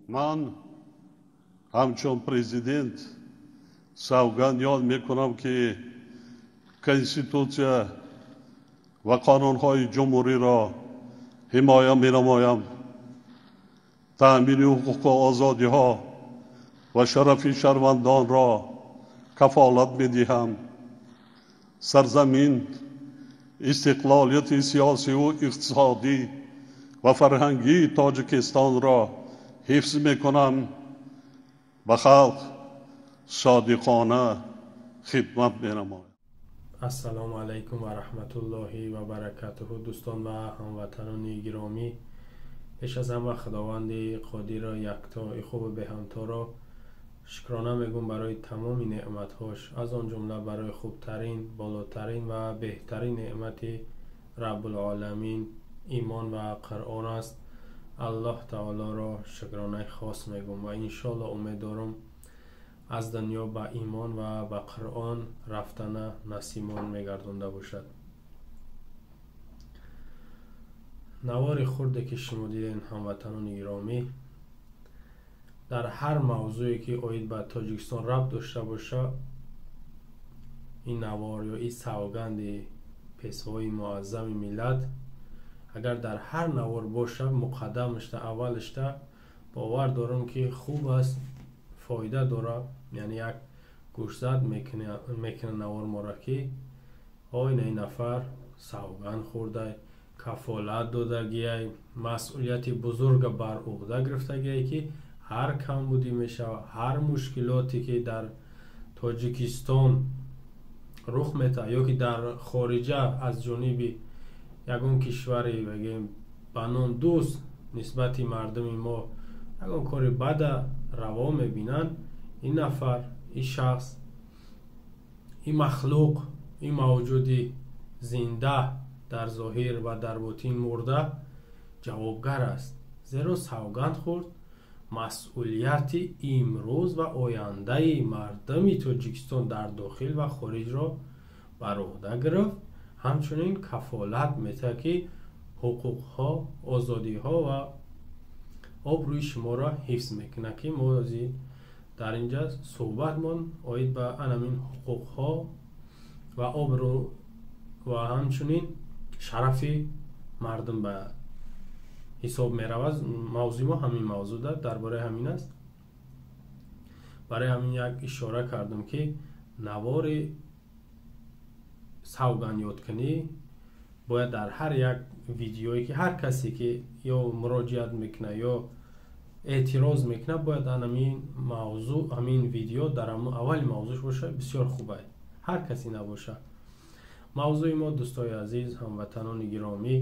Ман ҳамчун президент савганд ёд мекунам, ки Конститутсия ва қонунҳои ҷумҳуриро ҳимоя менамоям, таъмини ҳуқуқу озодиҳо ва шарафи шаҳрвандонро кафолат медиҳам, сарзамин, истиқлолияти сиёсиву иқтисодӣ ва фарҳангии Тоҷикистонро ҳифз мекунам, ба халқ содиқона хидмат менамоям. Ассалому алайкум ва раҳматуллоҳи ва баракатуҳу. Дӯстон ва ҳамватанони гиромӣ, пеш аз ҳама Худованди Қодирро, яктои хубу беҳамторо шукрона мегӯм барои тамоми неъматҳош, аз он ҷумла барои хубтарин, болотарин ва беҳтарин неъмати Раббулоламин, имон ва Қуръон аст. Аллоҳ таолоро шукронаи хос мегӯм ва иншоалло умед дорам, аз дунё ба имон ва ба Қуръон рафтана насибмон мегардонда бошад. Навори хурде ки шумо дидем, ҳамватанони гиромӣ, дар ҳар мавзӯе ки оид ба Тоҷикистон рабт дошта боша, ин навор ё ин савганди пешвои муаззами миллат агар дар ҳар навор боша, муқаддамашта, аввалашта, бовар дорам, ки хуб аст, фоида дора, яъне як гӯшзад мекуна навор мора, ки ой, ин нафар савганд хӯрдай, кафолат додагиай, масъулияти бузурга бар уҳда гирифтагиай, ки ҳар камбудӣ мешавад, ҳар мушкилоте ки дар Тоҷикистон рух метаҳад ё ки дар хориҷа аз ҷониби ягон кишваре, бигем, ба ном дӯст нисбати мардуми мо ягон кори бада раво мебинанд, ин нафар, ин шахс, ин махлуқ, ин мавҷуди зинда дар зоҳир ва дар ботин мурда ҷавобгар аст, зеро савганд хӯрд, масъулияти имрӯз ва ояндаи мардуми Тоҷикистон дар дохил ва хориҷро бар уҳда гирифт. Ҳамчунин кафолат метаҳад, ки ҳуқуқҳо, озодиҳо ва обрӯи шуморо ҳифз мекунад, ки мо дар инҷа суҳбатмон оид ба анамин ҳуқуқҳо ва обрӯ ва ҳамчунин шарафи мардум ба ҳисоб меравад. Мавзӯи мо ҳамин мавзӯъ дар бораи ҳамин аст. Барои ҳамин як ишора кардам, ки навори савгандёдкунӣ бояд дар ҳар як видеое ки ҳар касе ки ё муроҷиат мекунад, ё эътироз мекунад, бояд ҳамин мавзӯъ, ҳамин видео дар аввали мавзӯъш бошад. Бисёр хуб аст, ҳар касе набошад. Мавзӯи мо, дӯстои азиз, ҳамватанони гиромӣ,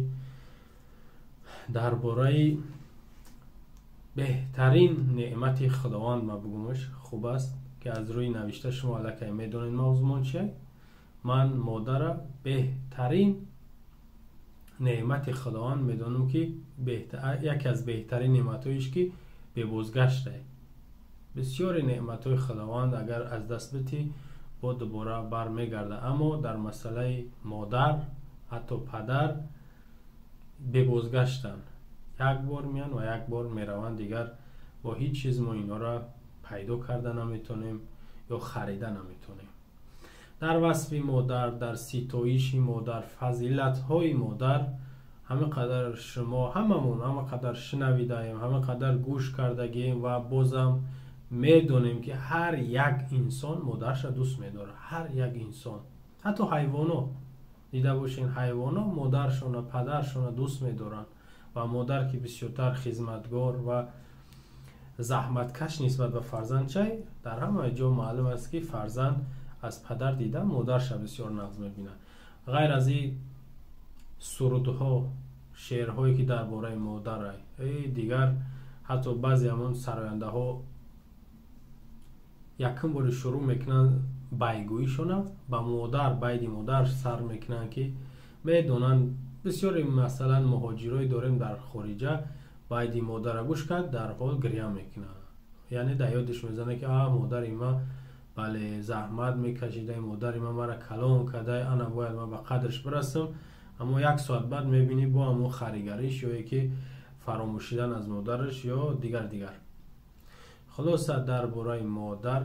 дар бораи беҳтарин неъмати Худованд ма бугумаш хуб аст, ки аз рӯи навишта шумо аллакай медонед мавзӯъмон чия. Ман модара беҳтарин неъмати Худованд медонам, ки яке аз беҳтарин неъматҳоиш, ки бебозгаштае. Бисёри неъматҳои Худованд агар аз даст битӣ, бо дубора бармегардад, аммо дар масъалаи модар, ҳатто падар бебозгаштанд. Як бор меянд ва як бор мераванд, дигар бо ҳеҷ чиз мо инҳоро пайдо карда наметонем ё харида наметонем. Дар васфи модар, дар ситоиши модар, фазилатҳои модар ҳама қадар шумо, ҳамамон ҳама қадар шунавидаем, ҳама қадар гӯш кардагием ва бозам медонем, ки ҳар як инсон модарша дӯст медорад. Ҳар як инсон, ҳатто ҳайвоно, дида бошен, ҳайвоно модаршона, падаршона дӯст медоранд. Ва модар, ки бисёртар хизматгор ва заҳматкаш нисбат ба фарзандчай, дар ҳама ҷо маълум аст, ки фарзанд аз падар дида модарша бисёр нағз мебинад. Ғайр аз ин, сурудҳо, шеърҳое ки дар бораи модар, дигар ҳатто баъзе ҳамон сарояндаҳо якум бори шурӯъ мекунанд байгӯишона, ба модар, байди модар сар мекунанд, ки медонанд бисёре. Масалан, муҳоҷирое дорем дар хориҷа, байди модара гӯш кард, дарҳол гиря мекунад, яъне дар ёдаш мезанад, ки а модари ма, бале, заҳмат мекашида, модари ма мара калон карда, ана бояд ман ба қадрш бирасам. Аммо як соат баъд мебинӣ, бо ҳамон харигариш ё ки фаромӯшидан аз модараш ё дигар дигар. Хулоса, дар бораи модар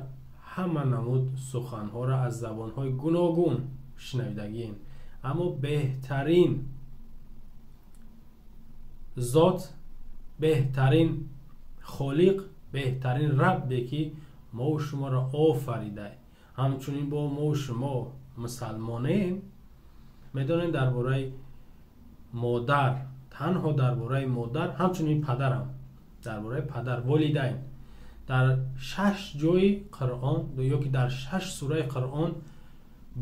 ҳама намуд суханҳоро аз забонҳои гуногун шунавидагием, аммо беҳтарин зот, беҳтарин холиқ, беҳтарин раббе ки мову шуморо офарида, ҳамчунин бо мову шумо мусалмонем, медонем дар бораи модар, танҳо дар бораи модар, ҳамчунин падарам, дар бораи падар, волидайн дар 6 ҷои Қуръон ё ки дар 6 сураи Қуръон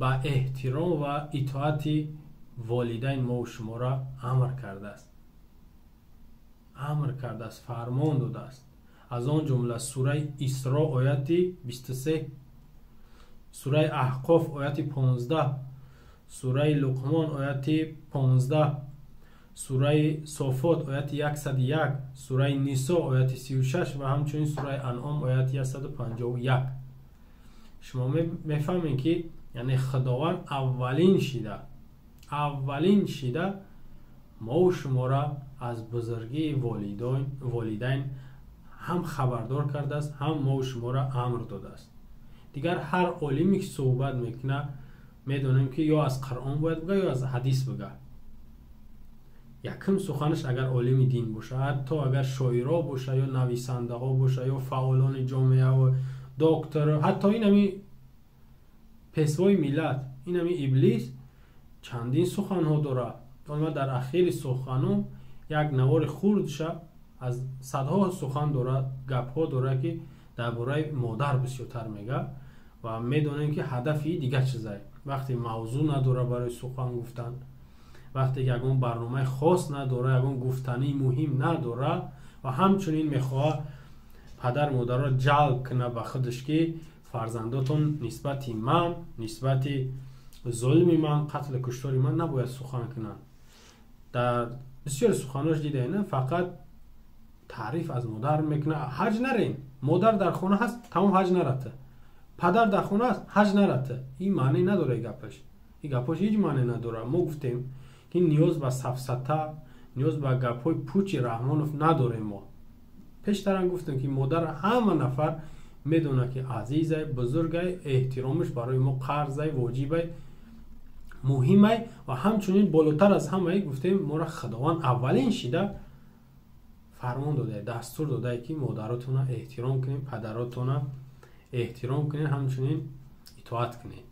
ба эҳтиром ва итоати волидайн мову шуморо амр кардааст, амр кардааст, фармон додааст. Аз он ҷумла сураи Исро ояти 23, сураи Аҳқоф ояти 15, сураи Луқмон ояти 15, сураи Софот ояти 101, сураи Нисо ояти 36 ва ҳамчунин сураи Анъом ояти 151. Шумо мефаҳмед ки яъне Худованд аввалин шида мову шуморо аз бузургии волидайн ҳам хабардор кардааст, ҳам мову шуморо амр додааст. Дигар ҳар олиме ки суҳбат мекунад, медонем ки ё аз Қуръон бояд буга, ё аз ҳадис буга. Якум суханаш агар олими дин боша, ҳатто агар шоиро боша, ё нависандаҳо боша, ё фаъолони ҷомеа ва доктор, ҳатто инами пешвои миллат, инами иблис чандин суханҳо дорад. Ма дар ахири сухану як навори хурдша аз садҳо сухан дорад, гапҳо дорад ки дар бораи модар бисёртар мега ва медонем ки ҳадафи дигар чизае. Вақте мавзӯъ надора барои сухан гуфтан, вақте ки ягон барномаи хос надора, ягон гуфтании муҳим надора ва ҳамчунин мехоҳад падар модарро ҷалб кунад ба худаш ки фарзандотон нисбати ман, нисбати зулми ман, қатлу куштори ман набояд сухан кунанд. Дар бисёри суханош дидаена фақат таъриф аз модар мекунад. Ҳаҷ нарен, модар дар хона ҳаст, тамом ҳаҷ нарата. Падар дар хона аст, ҳаҷ нарата. Ин маъне надора гапаш. Ин гапаш ҳеҷ маъне надора. Мо гуфтем ки ниёз ба сафсата, ниёз ба гапҳои пучи Раҳмонов надорем мо. Пештарам гуфтем ки модар ҳама нафар медонад ки азизай, бузургай, эҳтиромаш барои мо қарзай, воҷибай, муҳимай ва ҳамчунин болотар аз ҳамаи гуфтем моро Худованд аввалин шида фармон додае, дастур додае ки модаротона эҳтиром кунем, падаротона эҳтиром кунем, ҳамчунин итоат кунем.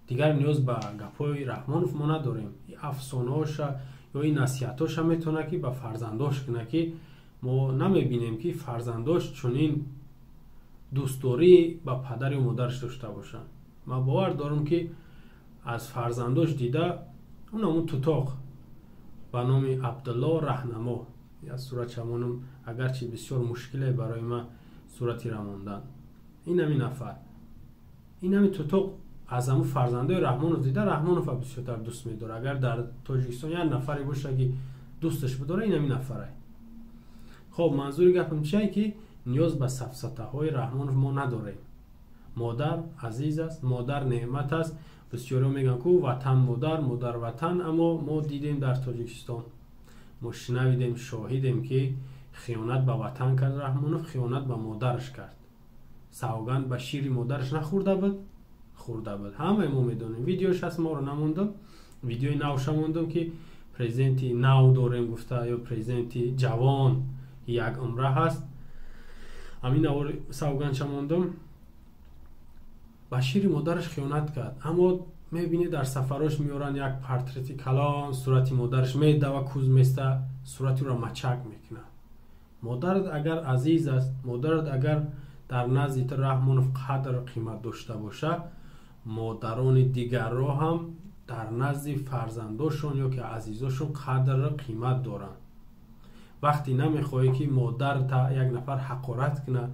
Дигар ниёз ба гапҳои Раҳмонов мо надорем. Ин афсонаҳоша ё ин насиҳатҳоша метавонад ки ба фарзандош кунад ки мо намебинем ки фарзандош чунин дӯстдорӣ ба падар ё модараш дошта бошанд. Ман бовар дорам ки аз фарзандош дида он ҳамун тутоқ ба номи Абдулло Раҳнамо, аз сурат шамонам агарчи бисёр мушкиле барои ман сурати рамондан, ин ҳамин нафар, ин ҳамин тутоқ аз ҳамун фарзандои Раҳмонов дида Раҳмонова бисёртар дӯст медорад. Агар дар Тоҷикистон як нафаре боша ки дӯсташ бидора, ин ҳамин нафарае. Хоб, манзури гапам чие ки ниёз ба сафсатаҳои Раҳмонов мо надорем. Модар азиз аст, модар неъмат аст. Бисёриҳо мегӯянд ку ватан модар, модар ватан, аммо мо дидем дар Тоҷикистон, мо шунавидем, шоҳидем ки хиёнат ба ватан кард Раҳмонов, хиёнат ба модараш кард. Савганд ба шири модараш нахӯрда буд, хӯрда буд. Ҳамаи мо медонем. Видеош ҳаст, моро намондам, видеои навша мондам ки президенти нав дорем гуфта ё президенти ҷавон як умра ҳаст. Ҳамин навори савгандша мондам. Ба шири модараш хиёнат кард, аммо мебинед дар сафарош меоранд як портрети калон, сурати модараш медава, куз места, сурати ӯро мачак мекунад. Модарат агар азиз аст, модарат агар дар назди ту Раҳмонов қадру қимат дошта боша, модарони дигарро ҳам дар назди фарзандошон ё ки азизошон қадру қимат доранд. Вақте намехоҳӣ ки модарта як нафар ҳақорат кунад,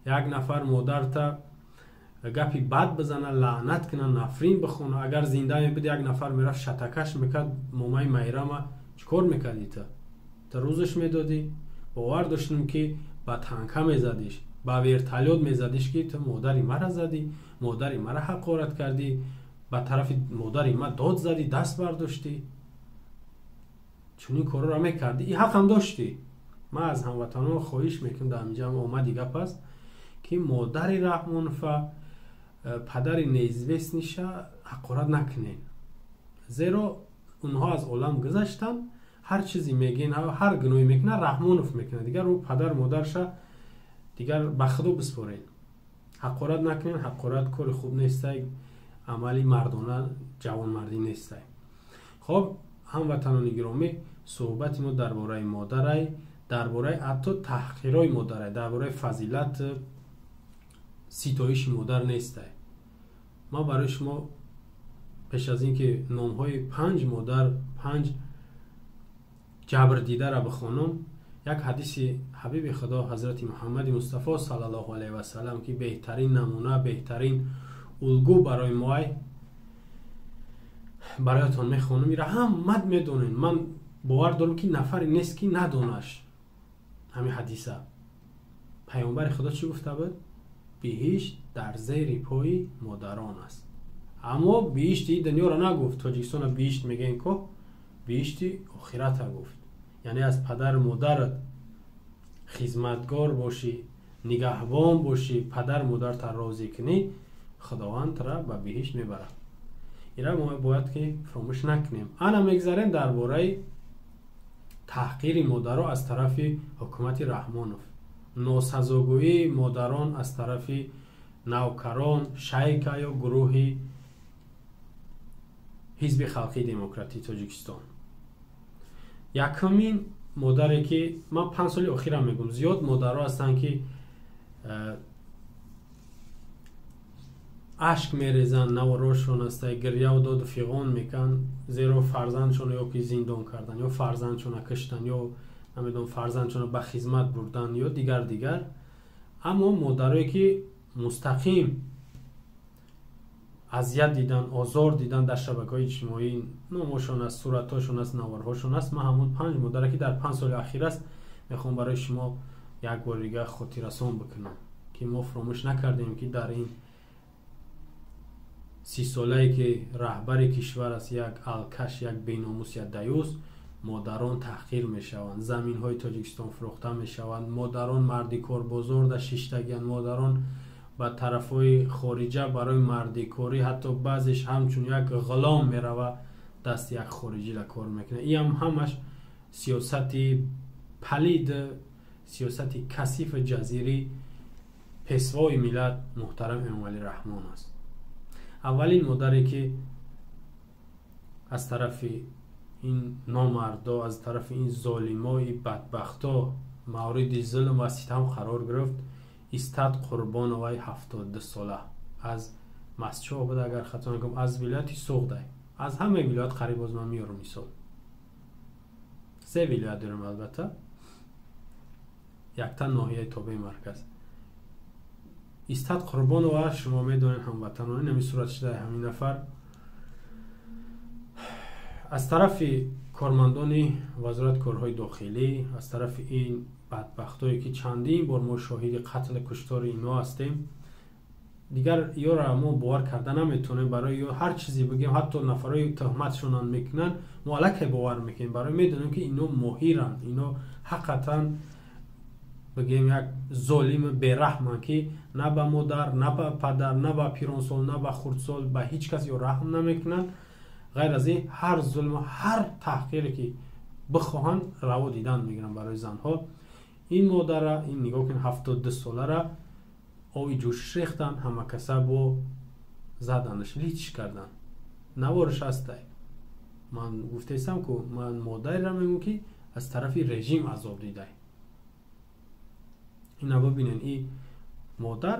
як нафар модарта гапи бад бизана, лаънат кунад, нафрин бихона, агар зинда мебуд як нафар мерафт шатакаш мекард, момаи Майрама чӣ кор мекардӣ ту? Ту рӯзаш медодӣ? Бовар доштам ки ба танка мезадиш, ба вертолёт мезадиш ки ту модари мара задӣ, модари мара ҳақорат кардӣ, ба тарафи модари ма дод задӣ, даст бардоштӣ. Чунин корро мекардӣ, и ҳақам доштӣ. Ман аз ҳамватанон хоҳиш мекунам, дар ҳаминҷа омади гап аст, ки модари Раҳмонова, падари неизвестниша ҳақорат накунед, зеро онҳо аз олам гузаштанд. Ҳар чизе мегӯен, ҳар гуноҳе мекунад, Раҳмонов мекунад, дигар ӯ падар модарша дигар ба худо биспоред. Ҳақорат накунед, ҳақорат кори хуб нестай, амали мардона, ҷавонмардӣ нестай. Хоб, ҳамватанони гиромӣ, суҳбати мо дар бораи модарай, дар бораи ҳатто таҳқирои модарай, дар бораи фазилат, ситоиши модар нестай. Ман барои шумо пеш аз ин ки номҳои панҷ модар, панҷ ҷабрдидара бихонам, як ҳадиси ҳабиби худо ҳазрати Муҳаммади Мустафо саллаллоҳу алайҳи васалам, ки беҳтарин намуна, беҳтарин улгӯ барои моай, бароятон мехонам. Ира ҳамат медонед, ман бовар дорам, ки нафаре нест, ки надонаш ҳамин ҳадиса. Паёмбари худо чӣ гуфта буд? Биҳишт дар зери пои модарон аст. Аммо биҳишти дунёро нагуфт. Тоҷикистона биҳишт мегӯем ко, биҳишти охирата гуфт. Яъне аз падару модарат хизматгор бошӣ, нигаҳбон бошӣ, падару модарта розӣ кунӣ, худованд тура ба биҳишт мебарад. Ира мо бояд ки фаромӯш накунем. Ана мегзарем дар бораи таҳқири модаро аз тарафи ҳукумати Раҳмонов, носазогӯии модарон аз тарафи навкарон, шайка ё гурӯҳи Ҳизби Халқии Демократии Тоҷикистон. Якумин модаре ки ман 5 соли охирам мегӯм, зиёд модаро ҳастанд, ки ашк мерезанд, наворошон аста, гирьяву доду фиғон мекунанд, зеро фарзандшонро ё ки зиндон кардан, ё фарзандшонро киштан, ё намедонам, фарзандшонро ба хизмат бурдан, ё дигар дигар. Аммо модарое ки мустақим азият дидан, озор дидан, дар шабакаҳои иҷтимоӣ номошон аст, суратҳошон аст, наворҳошон аст. Ман ҳамон панҷ модаре ки дар 5 соли ахир аст, мехоҳам барои шумо як бори дигар хотиррасон бикунам, ки мо фаромӯш накардем, ки дар ин 30 солае ки раҳбари кишвар аст як алкаш, як беномус, як даюс, модарон таҳқир мешаванд, заминҳои Тоҷикистон фурӯхта мешаванд, модарон мардикорбозорда шиштагианд, модарон ба тарафҳои хориҷа барои мардикорӣ, ҳатто баъзеш ҳамчун як ғулом мерава, дасти як хориҷира кор мекунад. Иам ҳамаш сиёсати палид, сиёсати касифу ҷазирӣ пешвои миллат муҳтарам Эмомалӣ Раҳмон аст. Аввалин модаре ки аз тарафи ин номардо, аз тарафи ин золимои бадбахто мавриди зулм ва ситам қарор гирифт, Истат Қурбоноваи 72 сола аз Мастчоҳ буда, агар хато накунам, аз вилояти Суғдай. Аз ҳамаи вилоят қариб боз ман меёрам мисол. Се вилоят дорем, албатта, якта ноҳияи тобеи марказ. Истат Қурбонова, шумо медонед, ҳамватанон, инами сурат шудаи ҳамин нафар аз тарафи кормандони Вазорати корҳои дохилӣ, аз тарафи ин бадбахтое ки чандин бор мо шоҳиди қатлу куштори инҳо ҳастем. Дигар ёра мо бовар карда наметавонем. Барои ё ҳар чизе бигем, ҳатто нафарҳои туҳматшонам мекунанд, мо аллакай бовар мекунем, барои медонем, ки ино моҳиранд, ино ҳақиқатан бигем як золими бераҳманд, ки на ба модар, на ба падар, на ба пиронсол, на ба хурдсол, ба ҳеҷ кас ё раҳм намекунанд. Ғайр аз ин, ҳар зулму ҳар таҳқире ки бихоҳанд, раво дидан мегиранд барои занҳо. Ин модара, ин нигоҳ кунед, 72 солара оби ҷӯшиш рехтанд, ҳамакаса бо заданаш, лич кардан. Наворш ҳастай. Ман гуфтаистам ку, ман модареро мегӯм, ки аз тарафи режим азоб дидай. Ина бибинен, и модар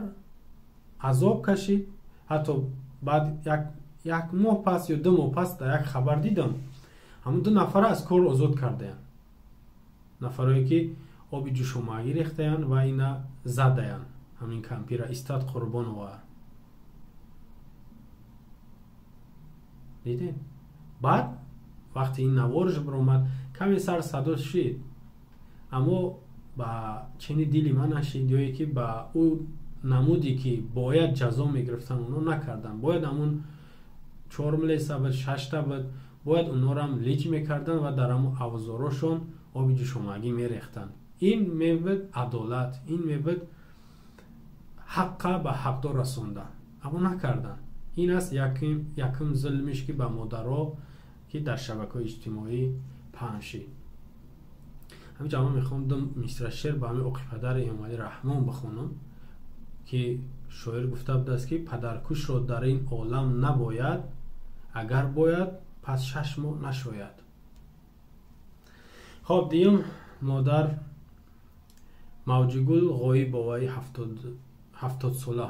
азоб кашид. Ҳатто баъд як моҳ пас ё 2 моҳ пас дар як хабар дидам, ҳамон ду нафара аз кор озод кардаянд, нафарое ки оби ҷӯшомагӣ рехтаянд ва ина задаянд, ҳамин кампира, Истат Қурбонова. Дидем, баъд вақте ин наворш биромад, каме сар садо шид, аммо ба чени дили ман нашид, ё ки ба ӯ намуде ки бояд ҷазо мегирифтанд, онҳо накарданд. Бояд ҳамун чор милиса буд, шашта буд, бояд онҳоро лич мекарданд ва дар ҳамун авзорошон оби ҷӯшомагӣ мерехтанд. Ин мебуд адолат, ин мебуд ҳаққа ба ҳақдор расондан, аммо накардан. Ин аст якум зулмиш, ки ба модаро, ки дар шабакаҳои иҷтимоӣ паҳн шид. Ҳаминҷа ман мехоҳам ду мисра шеър ба ҳамин оқи падари Эмомалӣ Раҳмон бихонам, ки шоир гуфта будааст, ки падаркушро дар ин олам набояд, агар бояд, пас 6 моҳ нашояд. Хоб, дуюм модар Мавҷигул Ғоибоваи 70-сола.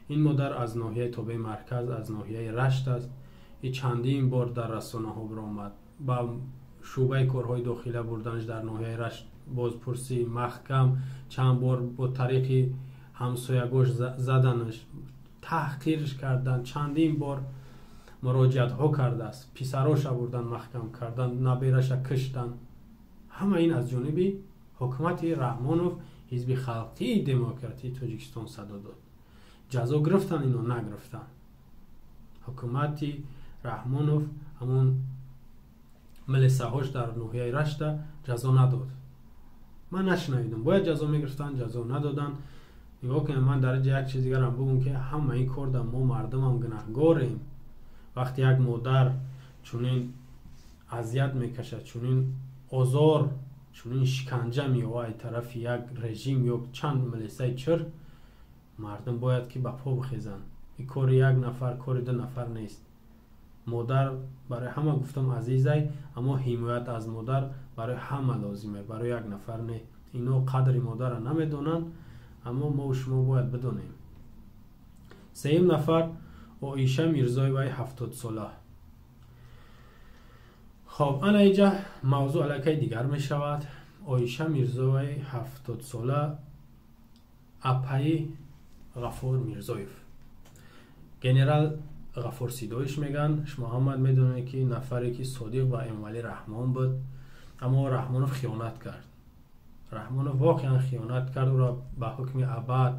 Ин модар аз ноҳияи тобеи марказ, аз ноҳияи Рашт аст. И чандин бор дар расонаҳо баромад. Ба шӯъбаи корҳои дохила бурданаш дар ноҳияи Рашт, бозпурсӣ, маҳкам, чанд бор бо тариқи ҳамсоягош заданаш, таҳқирш кардан, чандин бор муроҷиатҳо кардааст. Писароша бурдан маҳкам кардан, набераша киштан. Ҳама ин аз ҷониби ҳукумати Раҳмонов, Ҳизби Халқии Демократии Тоҷикистон садо дод. Ҷазо гирифтан ино? Нагирифтан. Ҳукумати Раҳмонов, ҳамон милисаҳош дар ноҳияи Рашта ҷазо надод. Ман нашунавидам. Бояд ҷазо мегирифтанд, ҷазо надоданд. Нигоҳ кунед, ман дар инҷа як чиз дигарам бигӯм, ки ҳама ин корда мо мардумам гунаҳгорем. Вақте як модар чунин азият мекашад, чунин озор, чунин шиканҷа меёвад тарафи як режим ё чанд милисаи чир, мардум бояд ки ба по бихезанд. Ин кори як нафар, кори ду нафар нест. Модар барои ҳама, гуфтам, азизай, аммо ҳимоят аз модар барои ҳама лозиме, барои як нафар не. Ино қадри модарро намедонанд, аммо мо шумо бояд бидонем. Сеюм нафар Оиша Мирзоеваи 70-сола. Хоб, ана инҷа мавзӯъ аллакай дигар мешавад. Оиша Мирзоеваи 70-сола, апаи Ғафур Мирзоев, генерал Ғафур Сидоиш мегӯянд. Шумо ҳамат медонед, ки нафаре ки содиқ ба Эмомалӣ Раҳмон буд, аммо Раҳмонов хиёнат кард. Раҳмонов воқеан хиёнат кард. Ӯро ба ҳукми абад,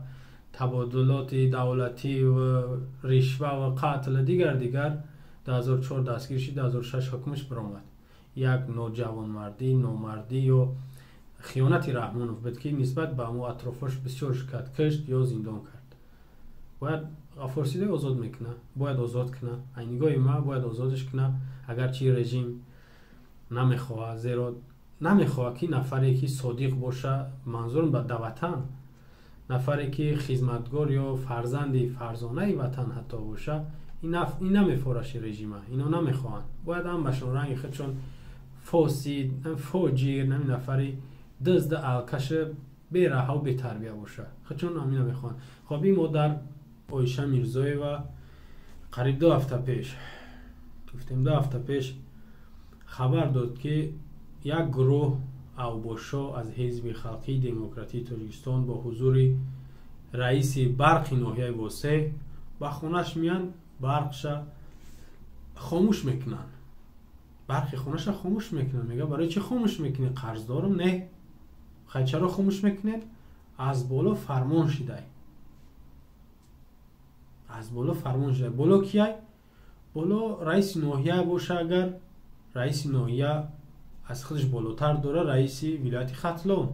табодулоти давлатӣ ва ришва ва қатл, дигар дигар 2004 дастгир шид, 2006 ҳукмаш баромад. Як ноҷавонмардӣ, номардӣ ё хиёнати Раҳмонов буд, ки нисбат ба мо атрофош бисёр шикат, кишт ё зиндон кард. Бояд Ғафур Сидои озод мекуна, бояд озод куна. Ай нигоҳи ма, бояд озодаш куна, агарчи режим намехоҳад, зеро намехоҳад, ки нафаре ки содиқ боша, манзурам ба ватан, нафаре ки хизматгор ё фарзанди фарзонаи ватан ҳатто боша, ин намефораши режима, ино намехоҳанд. Бояд ҳамашон ранги худшон фосид, фоҷир, нами нафари дизда, алкаши, бераҳаву бетарбия боша. Худшон ҳамин намехоҳанд. Хоб, ин модар Оиша Мирзоева қариб 2 ҳафта пеш, гуфтем, 2 ҳафта пеш хабар дод, ки як гурӯҳ авбошо аз Ҳизби Халқии Демократии Тоҷикистон бо ҳузури раиси барқи ноҳияи Восеъ ба хонаш меянд, барқша хомӯш мекунанд, барқи хонаша хомӯш мекунанд. Мега: «Барои чӣ хомӯш мекунед?» «Қарз дорам». «Не, хай, чаро хомӯш мекунед?» «Аз боло фармон шидай, аз боло фармон шидай». Боло кияй? Боло раиси ноҳия боша, агар раиси ноҳия аз худаш болотар дора раиси вилояти Хатлон,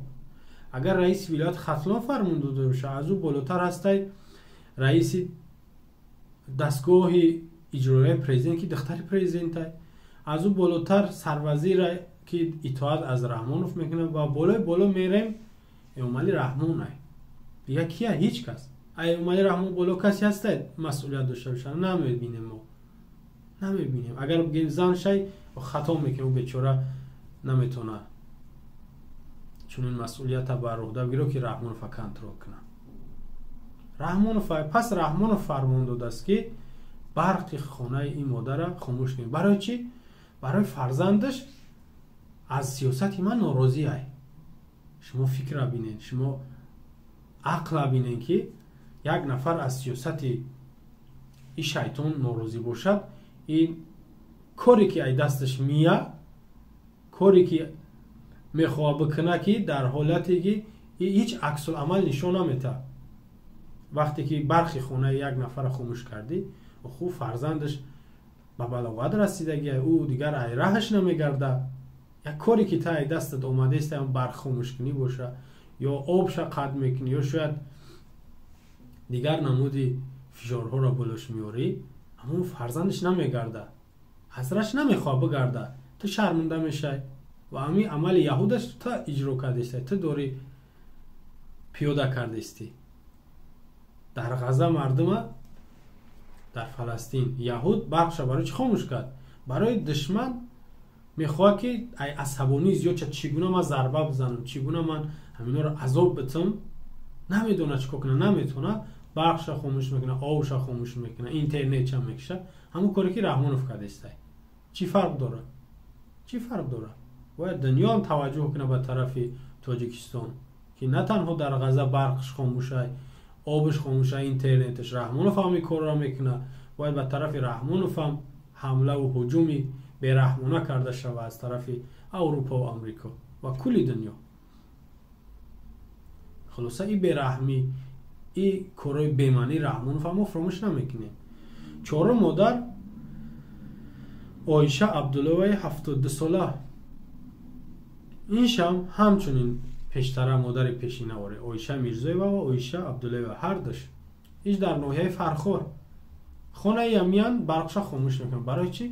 агар раиси вилояти Хатлон фармон дода боша, аз ӯ болотар ҳастай раиси дастгоҳи иҷроияи президент, ки духтари президентай, аз ӯ болотар сарвазира, ки итоат аз Раҳмонов мекунад, ва болои боло мерем, Эмомалӣ Раҳмонай. Дига кия? Ҳеҷ кас. Эмомалӣ Раҳмон боло касе ҳастай масъулият дошта боша? Намебинем, мо намебинем. Агар бигем зан шай, хато мекунем, ӯ бечора наметавона чунин масъулията бар уҳда бигиро, ки Раҳмонова контрол кунад. Раҳмонов, пас Раҳмонов фармон додааст, ки барқи хонаи ин модара хомӯш кунед. Барои чӣ? Барои фарзандаш аз сиёсати ман норозӣ ай. Шумо фикра бинед, шумо ақла бинед, ки як нафар аз сиёсати и шайтон норозӣ бошад, ин коре ки ай дасташ мия, коре ки мехоҳад бикунад, ки дар ҳолате ки ҳеҷ аксуламал нишон наметаҳад. Вақте ки барқи хонаи як нафара хомӯш кардӣ, хуб, фарзандаш ба балоғат расидагия, ӯ дигар ай раҳаш намегардад. Як коре ки таи дастат омадааст, барқ хомӯшкунӣ боша ё обша қатъ мекунӣ ё шояд дигар намуди фишорҳоро болош меорӣ, аммо фарзандаш намегарда, ҳасраш намехоҳад бигарда, ту шарманда мешай ва ҳамин амали яҳудаш ту иҷро кардестай, ту дорӣ пиёда кардестӣ. Дар Ғаза мардума, дар Фаластин яҳуд барқша барои чӣ хомӯш кард? Барои душман мехоҳад ки ай асабонӣ зиёд шад, чӣ гуна ман зарба бизанам, чӣ гуна ман ҳаминҳоро азоб битам, намедонад чӣ кор кунад, наметавонад, барқша хомӯш мекунад, обша хомӯш мекунад, интернетша мекушад. Ҳамон коре ки Раҳмонов кардестай. Чӣ фарқ дорад? Чӣ фарқ дорад? Бояд дунё ҳам таваҷҷӯҳ кунад ба тарафи Тоҷикистон, ки на танҳо дар Ғаза барқш хомӯшай, обш хомӯшай, интернетш. Раҳмонов ҳам ин корро мекунад. Бояд ба тарафи Раҳмонов ҳам ҳамлаву ҳуҷуми бераҳмона карда шавад аз тарафи Аврупо ва Амрико ва кулли дунё. Хулоса, и бераҳмӣ, и корҳои бемаънии Раҳмонов ҳам мо фаромӯш намекунем. Чорум модар Оиша Абдуллоеваи 72 сола. Иншам ҳамчунин пештара модари пешина оре, Оиша Мирзоева ва Оиша Абдуллоева ҳардуш. Иш дар ноҳияи Фархор. Хонаи ямиян барқша хомӯш мекунад. Барои чӣ?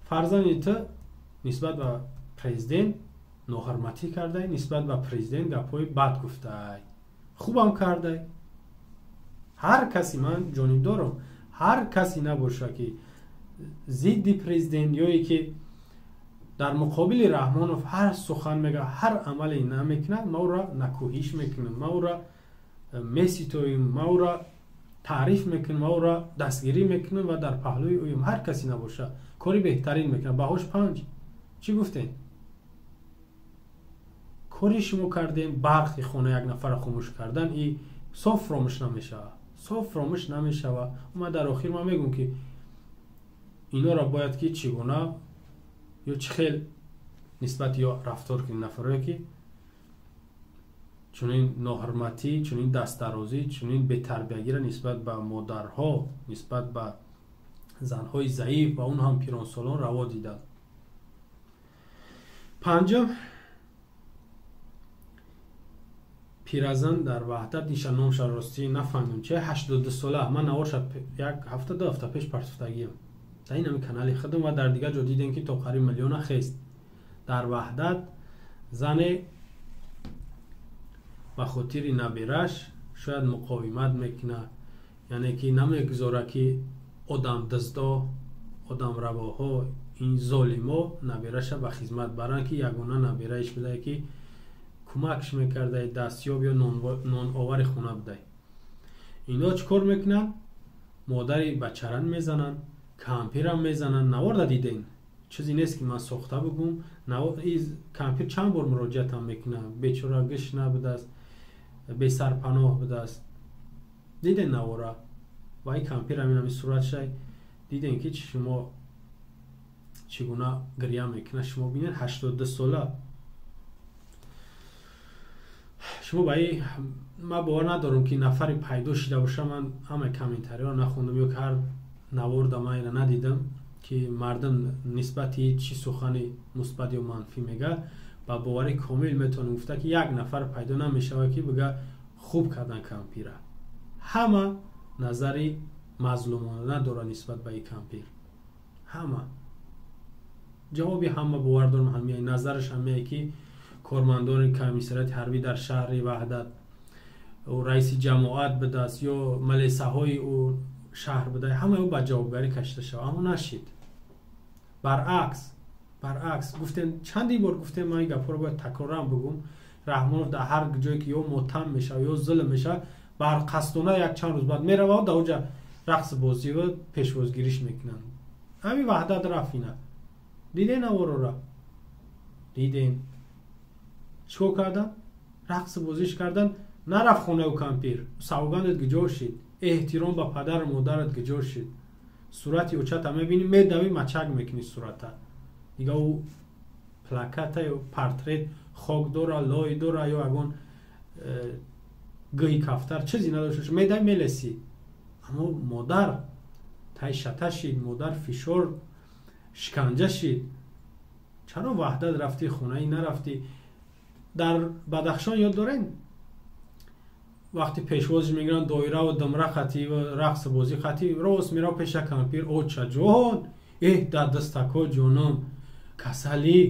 Фарзанди ту нисбат ба президент ноҳурматӣ кардай, нисбат ба президент гапҳои бад гуфтай. Хубам кардай. Ҳар каси, ман ҷонибдорам, ҳар каси набоша ки зидди президент ё ки дар муқобили Раҳмонов ҳар сухан мега, ҳар амале намекунад, ма ӯро накӯҳиш мекунам, ма ӯро меситоим, ма ӯро таъриф мекунам, ма ӯро дастгирӣ мекунам ва дар паҳлӯи ӯем. Ҳар каси набоша кори беҳтарин мекунад. Баҳош 5. Чӣ гуфтем? Кори шумо кардем, барқи хона як нафара хомӯш кардан и соф фаромӯш намешавад, соф фаромӯш намешавад. Ма дар охир ман мегӯм ки инора бояд ки чӣ гуна ё чӣ хел нисбати ё рафтор кунем нафарое ки чунин ноҳурматӣ, чунин дастдарозӣ, чунин бетарбиягиро нисбат ба модарҳо, нисбат ба занҳои заиф ва он ҳам пиронсолон раво диданд. Панҷум пиразан дар Ваҳдат, ниша номша ростӣ нафаҳмидам че, 82 сола. Ман наворша як ҳафта ду ҳафта пеш партофтагиам дар ин ҳами канали худам ва дар дигар ҷо дидем ки то қариб миллиона хест. Дар Ваҳдат зане ба хотири набираш шояд муқовимат мекунад, яъне ки намегузорад ки одамдуздо, одамравоҳо, ин золимо набираша ба хизмат баранд, ки ягона набираиш будае ки кӯмакш мекардай, дастёб ё ноновари хона будай. Ино чӣ кор мекунанд? Модари бачаран мезананд, кампирам мезананд. Наворда диден, чизе нест ки ман сохта бугум. Кампир чанд бор муроҷиатам мекунад, бечора гӯш набудааст, бесарпаноҳ будааст. Диден навора ва ин кампир ҳамин ҳами суратшай диден ки шумо чӣ гуна гиря мекунад. Шумо бинед, 82 сола. Шумо ба ин ман бовар надорам ки нафаре пайдо шида боша. Ман ҳамаи комментариҳоро нахондам ё ки ҳар наворда ман инро надидам ки мардум нисбати чӣ сухани мусбат ё манфӣ мега. Ба бовари комил метавонем гуфта ки як нафар пайдо намешавад ки бига хуб кардан кампира. Ҳама назари мазлумона дорад нисбат ба ин кампир. Ҳама ҷавоби ҳама бовар дорам, ҳамияи назараш ҳамияе ки кормандони комиссариати ҳарбӣ дар шаҳри Ваҳдат, ӯ раиси ҷамоат будааст ё малесаҳои ӯ шаҳр буда, ҳамаи ӯ ба ҷавобгарӣ кашида шавад. Аммо нашид. Баръакс гуфтем, чандин бор гуфтем, ман ин гапҳоро бояд такроран бигӯм. Раҳмонов дар ҳар ҷое ки ё мотам мешавад ё зулм мешавад, барқасдона як чанд рӯз баъд меравад, дар оҷа рақси бозиву пешвозгириш мекунанд. Ҳамин Ваҳдат рафт ина. Диден наворора? Диден. Чӣ кор кардан? Рақси бозиш кардан. Нарафт хонаи кампир. Савгандат гиҷо шид. Эҳтиром ба падару модарат гиҷо шид. Сурати очата мебинӣ, медавӣ, мачак мекунӣ сурата. Дига ӯ плаката ё портрет хок дора, лой дора ё ягон гӯи кафтар чизе надошта боша, медавӣ мелесӣ. Аммо модар тай шата шид, модар фишор шиканҷа шид. Чаро Ваҳдат рафтӣ, хонаи нарафтӣ? Дар Бадахшон ёд дорем, вақти пешвозш мегиранд, доираву думра қатӣ, рақс бозӣ қатӣ, рост мера пеша кампир: «Оча ҷон, эҳ, дар дастако ҷоном, касалӣ,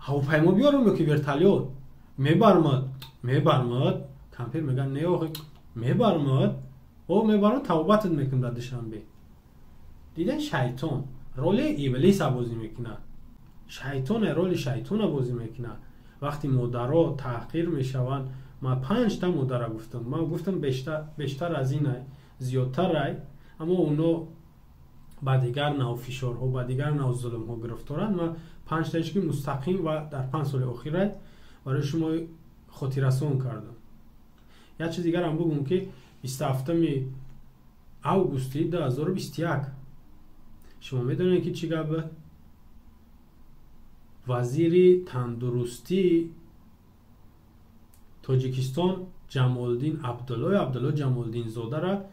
ҳавопаймо биёрам ё ки вертолёт мебармад?» Мебармад. Кампир мегӯяд: «Не, охи, мебармад, о, мебарам, тавбатат мекунам дар Душанбе». Диден, шайтон роли иблиса бозӣ мекунад, шайтоне роли шайтона бозӣ мекунад. Вақти модаро таҳқир мешаванд, ман панҷта модара гуфтам, ман гуфтам, бештар аз ин зиёдтарай, аммо оно ба дигар нав фишорҳо, ба дигар нав зулмҳо гирифторанд. Ман панҷтаиш, ки мустақим ва дар 5 соли охирай, барои шумо хотиррасон кардам. Як чиз дигарам бугум, ки 27 августи 2021 шумо медонед, ки чӣ гап буд. Вазири тандурустии Тоҷикистон Ҷамолиддин Абдуллои Абдулло Ҷамолиддинзодара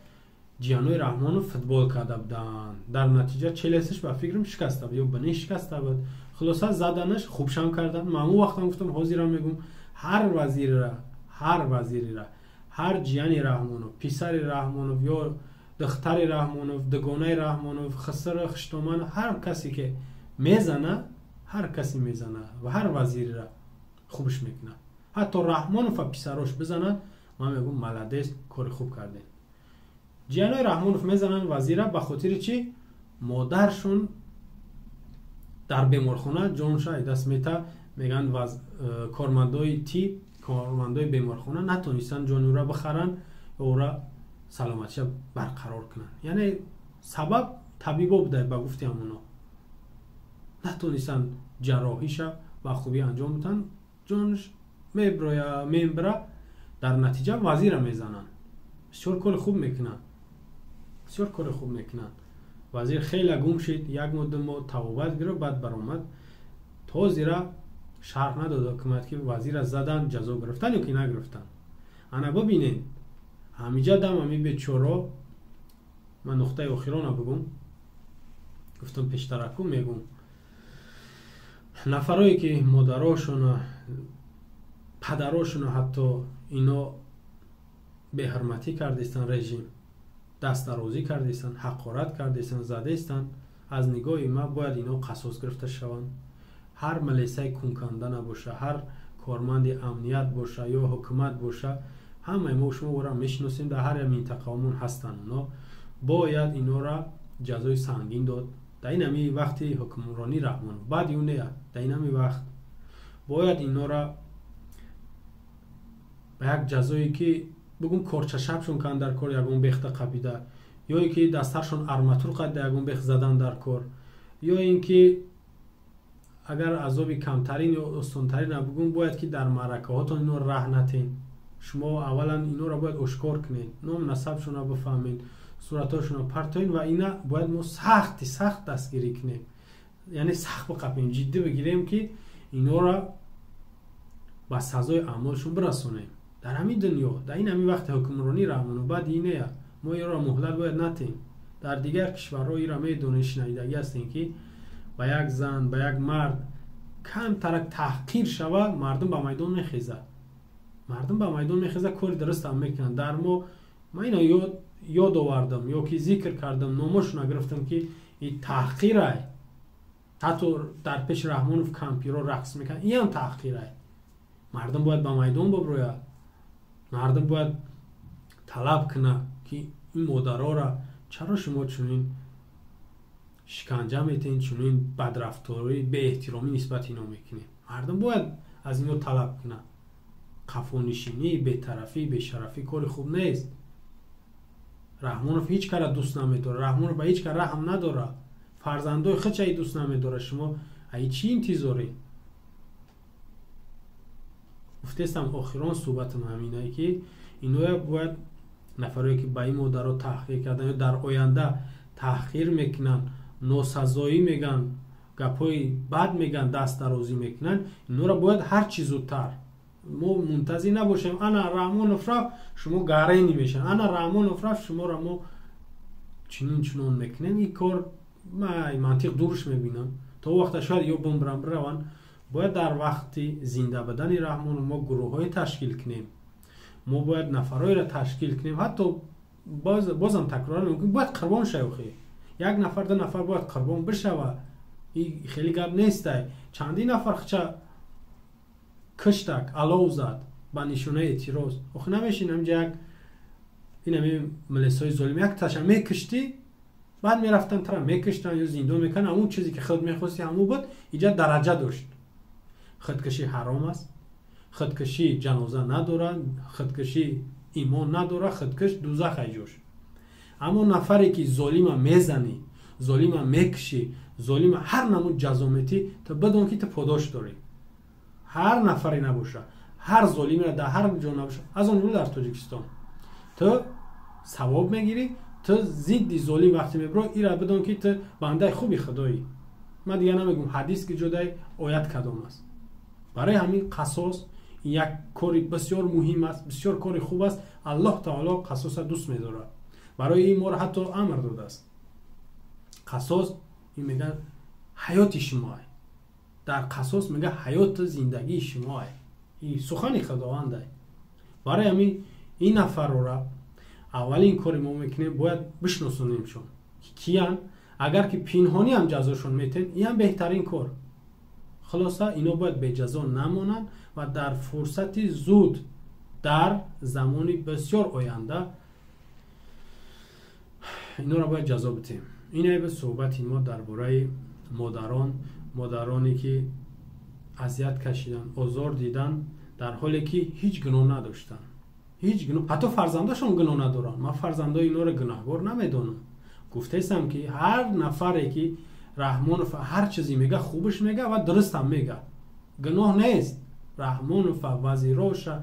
ҷиянои Раҳмонов футбол карда буданд. Дар натиҷа челюсть аш, ба фикрам, шикаста буд ё бинӣ шикаста буд. Хулоса, заданаш, хубшам кардан. Ман он вақтам гуфтам, ҳозирам мегӯм: ҳар вазирра, ҳар вазирра, ҳар ҷияни Раҳмонов, писари Раҳмонов ё духтари Раҳмонов, дугонаи Раҳмонов, хисри хуштоман, ҳар касе ки мезана, ҳар касе мезана ва ҳар вазирра хубш мекунад. Ҳатто Раҳмонов ва писарош бизанад, ман мегӯм: «Молодец, кори хуб кардем». Ҷиянои Раҳмонов мезананд вазира. Ба хотири чӣ? Модаршон дар беморхона ҷонша даст мета. Мегӯянд, кормандои тиб, кормандои беморхона натонистанд ҷони ӯра бихаранд ва ӯра саломатиша барқарор кунанд. Яъне сабаб табибо буда. Ба гуфти ҳамоно, натонистанд ҷарроҳиша ба хубӣ анҷом бидиҳанд, ҷонш меброя, мебра. Дар натиҷа вазира мезананд. Бисёр кори хуб мекунанд, бисёр кори хуб мекунанд. Вазир хеле гум шид, як моҳ, 2 моҳ табобат гирифт, баъд баромад. То зира шарҳ надод ҳукумат, ки вазира задан, ҷазо гирифтан ё ки нагирифтан. Ана бибинед, ҳамиҷа дам ҳами бечоро. Ман нуқтаи охирона бигум, гуфтам пештараку мегум: нафарое ки модарошона, падарошона ҳатто ино беҳурматӣ кардистанд, режим дастдарозӣ кардистанд, ҳақорат кардистанд, задестанд, аз нигоҳи ман бояд ино қасос гирифта шаванд. Ҳар милисаи кунканда набоша, ҳар корманди амният боша ё ҳукумат боша, ҳамаи мо шумо ора мешиносем, дар ҳар як минтақаомон ҳастанд оно, бояд инора ҷазои сангин дод. Дар ин ҳами вақти ҳукмронӣ Раҳмонов, баъди ӯ не, дар ин ҳами вақт бояд инора ба як ҷазое, ки бугум, корчашабшон кан дар кор, ягон бехта қабида, ё ин ки дастаршон арматур қадда ягон бех задан дар кор, ё ин ки агар азоби камтарин ё осонтарин бугум, бояд ки дар маъракаҳотон ино раҳ натен. Шумо аввалан инора бояд ошкор кунед, ном насабшона бифаҳмед, суратҳошонро партоед ва ина бояд мо сахти сахт дастгирӣ кунем, яъне сахт биқапем, ҷиддӣ бигирем, ки инора ба сазои аъмолшон бирасонем дар ҳамин дунё, дар ин ҳамин вақти ҳукмронӣ Раҳмонов. Баъди инея мо иро муҳлат бояд натем. Дар дигар кишварҳо ира медонед, шунавидагӣ ҳастем, ки ба як зан, ба як мард камтарак таҳқир шавад, мардум ба майдон мехезад, мардум ба майдон мехезад, кори дурустам мекунанд. Дар мо ман ино ёд овардам ё ки зикр кардам, номошона гирифтам, ки и таҳқирай. Ҳатто дар пеши Раҳмонов кампиро рақс мекунад, иам таҳқирай. Мардум бояд ба майдон биброяд, мардум бояд талаб кунад, ки ин модарора чаро шумо чунин шиканҷа метиҳед, чунин бадрафторӣ, беэҳтиромӣ нисбати ино мекунед. Мардум бояд аз ино талаб кунад. Қафонишинӣ, бетарафӣ, бешарафӣ кори хуб нест. Раҳмонов ҳеҷ кара дӯст намедорад, Раҳмонов ба ҳеҷ кар раҳм надорад, фарзандои худшаи дӯст намедорад. Шумо аи чӣ интизоред? Гуфтестам, охирон суҳбатам ҳаминае, ки иноя бояд, нафарое ки ба ин модаро таҳқир кардан ё дар оянда таҳқир мекунанд, носазоӣ мегӯянд, гапҳои бад мегӯянд, дастдарозӣ мекунанд, инора бояд ҳар чӣ зудтар, мо мунтазир набошем, ана Раҳмонов рафт, шумо гарени мешавед, ана Раҳмонов рафт, шуморо мо чунин чунон мекунем. Ин кор ман мантиқ дурш мебинам. То вақта шояд ё бумбран бираванд. Бояд дар вақти зинда будани Раҳмон мо гурӯҳҳое ташкил кунем, мо бояд нафарҳоеро ташкил кунем. Ҳатто бозам такрор мумкин бояд қурбон шавӣ, як нафар, ду нафар бояд қурбон бишава. И хеле гап нестай. Чандин нафар хча киштак, алов зад ба нишонаи эътироз. Охи намешин ҳамҷа як инами милисҳои золим як таша мекиштӣ, баъд мерафтан тара мекиштан ё зиндон мекарданд. Ҳамун чизе ки худ мехости ҳамун буд. Иҷа дараҷа дошт. Худкушӣ ҳаром аст, худкушӣ ҷаноза надорад, худкушӣ имон надорад, худкуш дузах айҷош. Аммо нафаре ки золима мезанӣ, золима мекушӣ, золима ҳар намуд ҷазо метӣ, ту бидон ки ту подош дорӣ. Ҳар нафаре набоша, ҳар золимеро дар ҳар ҷо набоша, аз он ҷумла дар Тоҷикистон, ту савоб мегирӣ. Ту зидди золим вақте мебиро, ира бидон ки ту бандаи хуби худоӣ. Ман дигар намегӯм ҳадис ки ҷодаи оят кадом аст. Барои ҳамин қасос як кори бисёр муҳим аст, бисёр кори хуб аст. Аллоҳ таоло қасоса дӯст медорад. Барои ин моро ҳатто амр додааст. Қасос ин мегӯяд ҳаёти шумоа. Дар қасос мегӯяд ҳаёту зиндагии шумоа. Ин сухани худовандай. Барои ҳамин ин нафарора аввалин кори мо мекунем, бояд бишносонимшон киян. Агар ки пинҳонӣ ҳам ҷазошон метем, ин ҳам беҳтарин кор. Хулоса, ино бояд беҷазо намонанд ва дар фурсати зуд, дар замони бисёр оянда инора бояд ҷазо битем. Ин айба суҳбати мо дар бораи модарон, модароне ки азият кашиданд, озор диданд, дар ҳоле ки ҳеҷ гуноҳ надоштанд. Ҳеҷ гуноҳ, ҳатто фарзандашон гуноҳ надоранд. Ман фарзандои инора гуноҳгор намедонам. Гуфтаистам ки ҳар нафаре ки Раҳмонов ҳар чизе мега, хубаш мега ва дурустам мега, гуноҳ нест. Раҳмонов, вазироша,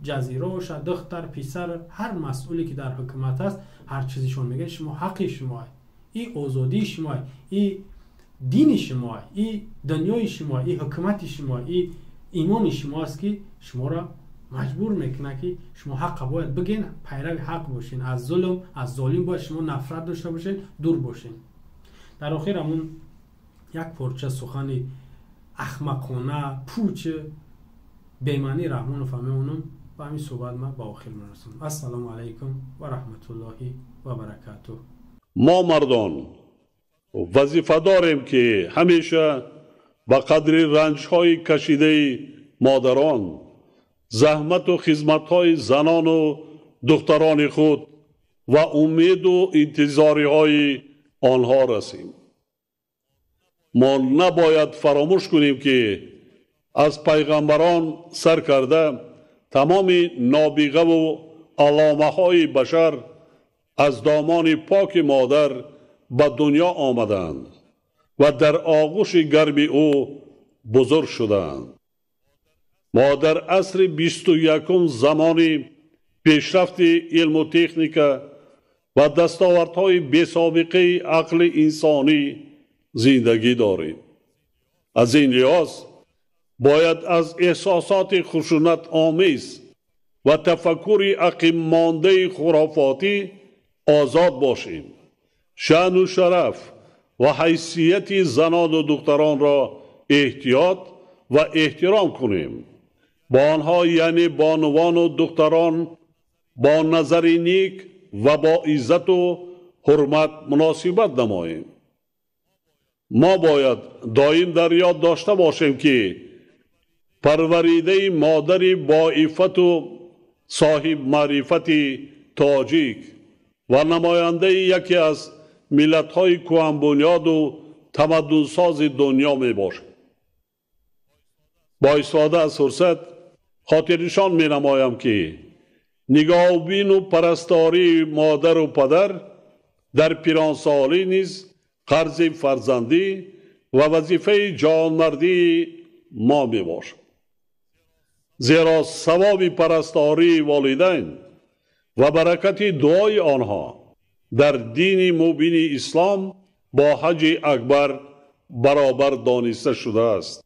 ҷазироша, духтар, писар, ҳар масъуле ки дар ҳукумат аст, ҳар чизишон мега, шумо ҳаққи шумоа, и озодии шумоа, и дини шумоа, и дунёи шумоа, и ҳукумати шумоа, и имони шумо аст ки шуморо маҷбур мекунад ки шумо ҳаққа бояд бигӯен, пайрави ҳақ бошен. Аз зулм, аз золим бояд шумо нафрат дошта бошед, дур бошен. Дар охир ҳамун як порча сухани ахмақона, пуч, бемаъни Раҳмонов мемонам ва ҳамин суҳбат ман ба охир мерасонам. Ассалому алайкум ва раҳматуллоҳи ва баракатуҳ. Мо мардон вазифа дорем ки ҳамеша ба қадри ранҷҳои кашидаи модарон, заҳмату хизматҳои занону духтарони худ ва умеду интизориҳои онҳо расем. Мо набояд фаромӯш кунем ки аз пайғамбарон сар карда тамоми нобиғаву аломаҳои башар аз домони поки модар ба дунё омаданд ва дар оғӯши гарми ӯ бузург шуданд. Мо дар асри 21 замони пешрафти илму техника ва дастовардҳои бесобиқаи ақли инсонӣ зиндагӣ дорем. Аз ин лиҳоз бояд аз эҳсосоти хушунатомез ва тафаккури ақиммондаи хурофотӣ озод бошем. Шаъну шараф ва ҳайсияти занону духтаронро эҳтиёт ва эҳтиром кунем. Бо онҳо, яъне бонувону духтарон, бо назари ник ва бо иззату ҳурмат муносибат намоем. Мо бояд доим дар ёд дошта бошем ки парваридаи модари боиффату соҳибмаърифати тоҷик ва намояндаи яке аз миллатҳои кӯҳанбунёду тамаддунсози дунё мебошад. Бо истифода аз фурсат хотирнишон менамоям ки нигоҳубину парастории модару падар дар пиронсолӣ низ қарзи фарзандӣ ва вазифаи ҷонмардии мо мебошад. Зеро савоби парастории волидайн ва баракати дуои онҳо дар дини мубини ислом бо ҳаҷи акбар баробар дониста шудааст.